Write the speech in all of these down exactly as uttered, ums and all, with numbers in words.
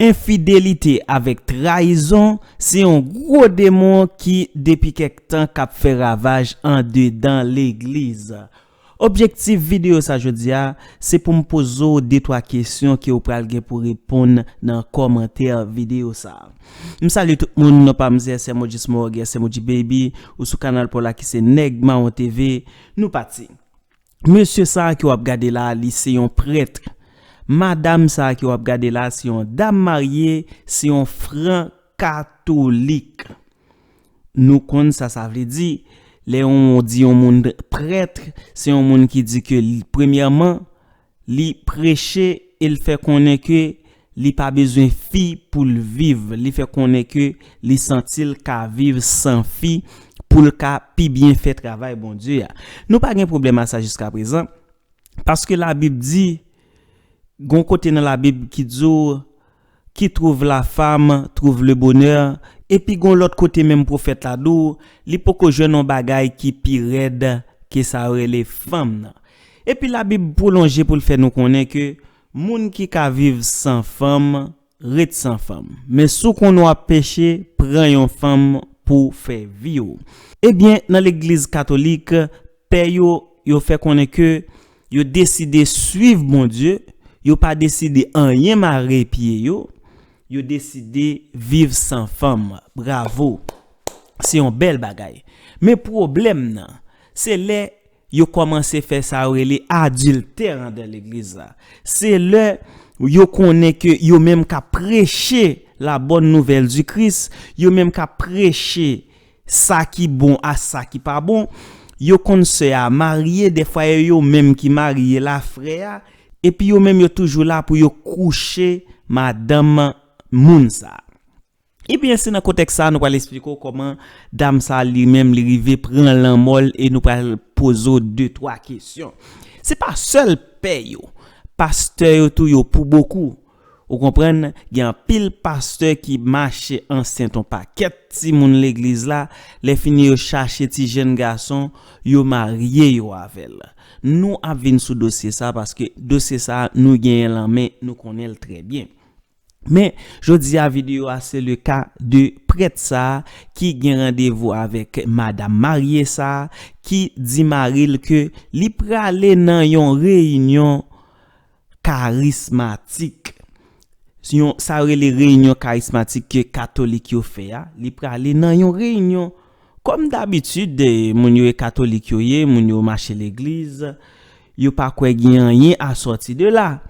Enfidelite avèk trayizon se yon gwo demon ki depi kèk tan k ap fè ravaj andedan legliz. Objektif videyo sa jodi a, se pou m poze w de twa kesyon ke w pral gen pou reponn nan kòmantè videyo sa. M salye tout moun, non pa m se S M O G Smorg, S M O G Baby, ou sou kanal pa w la ki se Nèg Mawon T V. Nou pati. Mesye sa a ke w ap gade la, li se yon prèt. Madam sa a ke w ap gade la, se yon dam marye, se yon fran katolik. Nou konn sa sa vle di. Lè yon di yon moun prèt, se yon moun ki di ke li, premyèman, li preche e l fè konnen ke li pa bezwen fi pou l viv. Li fè konnen ke li santi l ka viv san fi pou l ka pi byen fè travay Bondye a. Nou pa gen pwoblèm a sa jiska prezan, paske Labib di, gon kote nan Labib ki di w, qui trouve la femme trouve le bonheur, epi gon lòt kote menm pwofèt la di w, li poko jwenn yon bagay ki pi rèd ke sa yo rele fanm nan. Epi Labib pwolonje pou l fè nou konnen ke moun ki ka viv san fanm, ret san fanm. Men si w konnen w ap peche, pran yon fanm pou fè vi w. Ebyen, nan legliz katolik, pè yo, yo fè konnen ke yo deside swiv Bondye, yo pa deside anyen mare pye yo, yo deside viv san fanm. Bravo! Se yon bèl bagay. Men pwoblèm nan, se lè yo kòmanse fè sa yo rele adiltè anndan legliz la. Se lè yo konnen ke yo menm k ap preche la bonne nouvelle du Christ, yo menm k ap preche sa ki bon a sa ki pa bon, yo konn sè a marye, dèfwa e yo menm ki marye la, frè a, epi yo menm yo toujou la pou yo kouche madanm moun sa. Ebyen, se nan kontèks sa a nou pral eksplike w kòman dam sa a li menm li rive pran lanmò l e nou pral poze w de twa kesyon. Se pa sèl pè yo, pastè yo tou yo pou bokou. Ou konprann, gen anpil pastè ki mache ansent yon pakèt timoun legliz la, lè fini yo chache ti jèn gason, yo marye yo avè l. Nou ap vin sou dosye sa paske dosye sa nou genyen lan men, nou konnen l trè byen. Men, jodi a videyo a se le ka de prèt sa a ki gen randevou avèk madanm marye sa a ki di mari l ke li prale nan yon reyinyon karismatik. Yon, sa yo rele reyinyon karismatik ke katolik yo fè a, li prale nan yon reyinyon. Kòm dabitid, eh, moun yo e katolik yo ye, moun yo mache legliz, yo pa kwè gen anyen a sòti de la.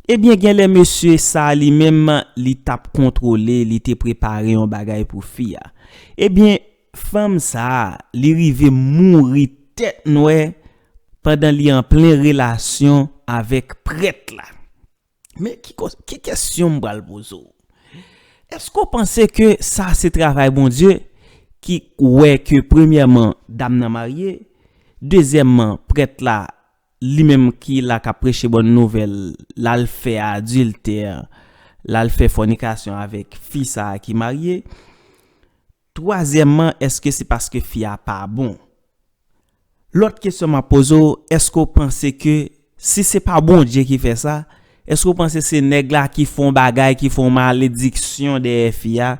Ebyen, genlè mesye sa a li menm, li t ap kontwole, li te prepare yon bagay pou fi a. Ebyen, fanm sa a, li rive mouri tèt nwè pandan li an plen relasyon avèk prèt la. Men ki kò-, ki kesyon m pral poze w? Èske w panse ke sa se travay Bondye ki wè ke premyèman dam nan marye, dezyèmman prèt la, li menm ki la k ap preche bòn nouvèl, l al fè adiltè, l al fè fònikasyon avèk fi sa a ki marye? Twazyèmman, èske se paske fi a pa bon? Lòt kesyon m ap poze w, èske w panse ke si se pa Bondye ki fè sa, èske w panse se nèg la ki fè yon bagay, ki fè yon malediksyon dèyè fi a?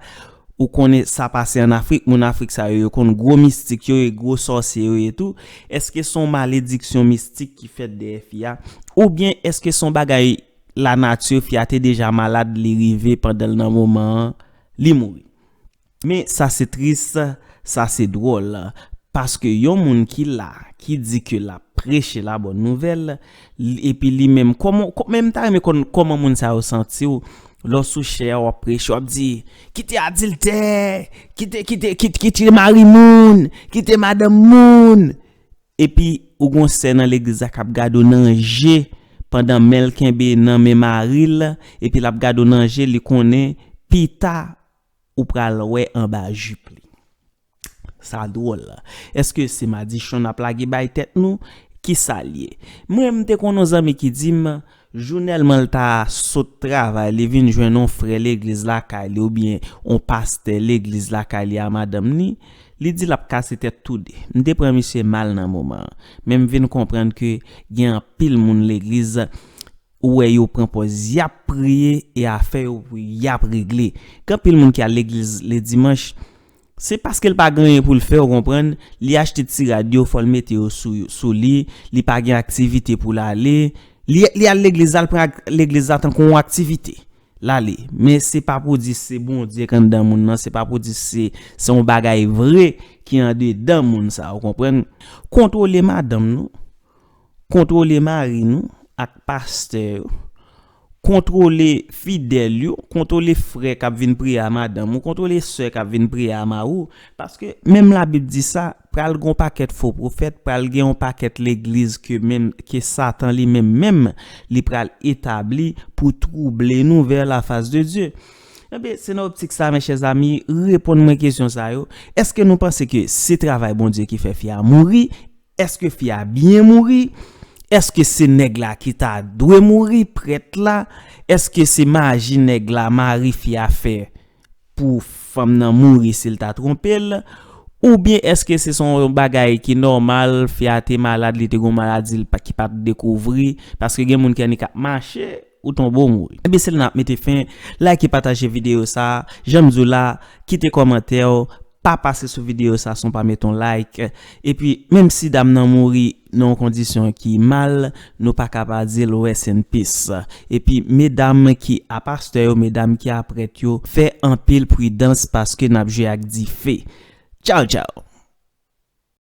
Ou konnen sa pase ann Afrik, moun Afrik sa yo, yo konn gwo mistik yo ye, gwo sòsye yo ye tou. Èske se yon malediksyon mistik ki fèt dèyè fi a? Oubyen èske se yon bagay lanati, fi a te deja malad, li rive pandan l nan moman an, li mouri? Men sa se tris, sa se dwòl, paske yon moun ki la, ki di ke l ap preche la bòn nouvèl, li, epi li menm, kòman, kò-, men m ta renmen konn kòman moun sa yo santi w, lè w sou chè a, w ap preche, w ap di, kite adiltè, kite, kite, kite, kite mari moun, kite madanm moun. Epi, ou gon sè nan legliz la k ap gade w nan je, pandan men l kenbe nan men mari l, epi l ap gade w nan je, li konnen, pita, ou pral wè anba jip li. Sa dwòl. Èske se madichon n ap lage bay tèt nou? Kisa l ye? Mwen, m te konn yon zanmi ki di m, jounèlman l ta sot travay, li vin jwenn yon frè legliz lakay li oubyen yon pastè legliz lakay li a madanm li, li di l ap kase tèt toude. M te pran misye mal nan moman an, men m vin konprann ke gen anpil moun legliz ou wè yo pran pòz y ap priye e afè yo pou y ap regle. Gen anpil moun ki al legliz ledimanch, se paske l pa gen anyen pou l fè, w konprann, li achte ti rad yo, fò l mete yo sou, sou li, li pa gen aktivite pou l ale, li, li al legliz la, l pran ak- legliz la tankou yon aktivite. L ale. Men se pa pou di se Bondye k anndan moun nan, se pa pou di se, se yon bagay vre ki andedan moun sa, w konprann? Kontwole madanm nou, kontwole mari nou ak pastè yo, kontwole fidèl yo, kontwole frè k ap vin priye a madanm ou, kontwole sè k ap vin priye a mari w, paske menm Labib di sa, pral gen yon pakèt fo pwofèt, pral gen yon pakèt legliz ke menm, ke Satan li menm menm, li pral etabli pou twouble nou vers la face de Dieu. Ebyen, se nan optik sa, mes chers amis, reponn mwen kesyon sa yo. Èske nou panse ke se travay Bondye ki fè fi a mouri? Èske fi a byen mouri? Èske se nèg la ki ta dwe mouri, prèt la? Èske se maji nèg la, mari fi a fè pou fanm nan mouri si l ta twonpe l? Oubyen èske se son bagay ki nòmal, fi a te malad, li te gon maladi l pa- ki pa t dekouvri? Paske gen moun ki annik ap mache, ou tonbe ou mouri. Ebyen, se la n ap mete fen. Like e pataje videyo sa. Jan m di w la, kite kòmantè w, pa pase sou videyo sa san w pa mete yon like. Epi, menm si dam nan mouri nan yon kondisyon ki mal, nou pa ka pa di l rest in peace. Epi, medam ki a pastè yo, medam ki a prèt yo, fè anpil pridans paske n ap jwe ak dife. Tchaw, tchaw!